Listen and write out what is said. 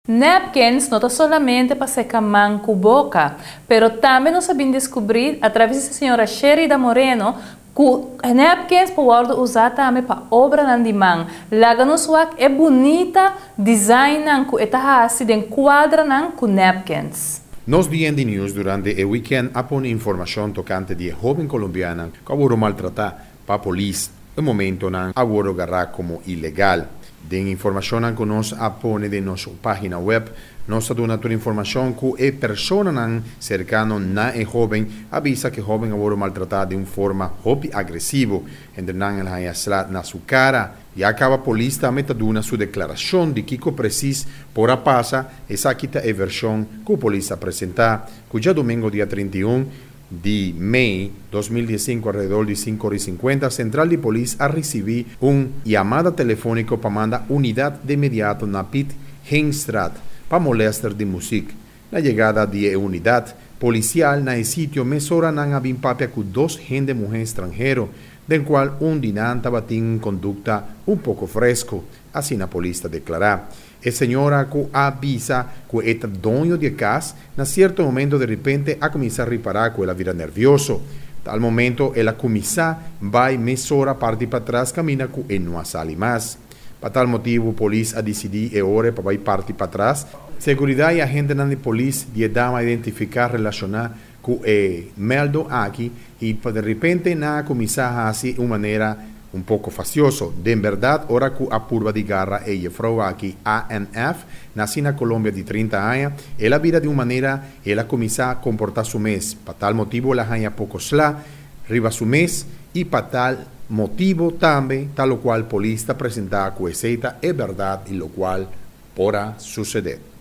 Napkins no ta solamente pa seca man cu boca, pero tambe nos a bin descubri atraves di señora Sherida Moreno cu napkins por wordo usa tambe pa obranan di man. Laga nos wak e bunita designnan cu e ta haci den cuadranan cu napkins. Nos DND News durante e weekend a pone informacion tocante di e hoben Colombiana cu a wordo maltrata pa polis e momentonan a wordo gara como ilegal. Den informacionnan cu nos a pone den nos pagina web, nos a duna tur informacion cu e personanan cercano na e hoben a bisa cu e hoben a wordo maltrata den un forma hopi agresivo, entre nan el haya sla na su cara. Ya caba polis tambe ta duna su declaracion di kico precies por a pasa, esaki ta e version cu polis a presenta, cu djadomingo dia 31 di mei 2015 alrededor di 5 ora y 50 central di polis a ricibi un yamada telefonico pa manda unidad de inmediato na Piet Heinstraat pa molester di music. Na yegada di e unidad policial na e sitio mesora nan a bin papia cu dos hende muhe stranhero, den cual un di nan tabatin conducta un poco fresco, asina polis ta declara. E señora cu a bisa cu e ta doño di e cas, na cierto momento de repente a cuminsa ripara cu el a bira nervioso. Tal momento el a cuminsa bay mesora parti patras caminda cu e no a sali mas. Pa tal motibo polis a dicidi e ora pa bay parti patras. Seguridad y agentenan di polis di e dama identifica relaciona cu e meldo aki y pa de repente nan a cuminsa haci un manera un poco fastioso. Den berdad ora cu a purba di gara e juffrouw aki ANF, naci na Colombia di 30 aña, el a bira di un manera el a cuminsa comporta su mes. Pa tal motibo el a haya poco sla riba su mes y pa tal motibo tambe tal locual polis ta presenta cu esey ta e berdad y locual por a sucede.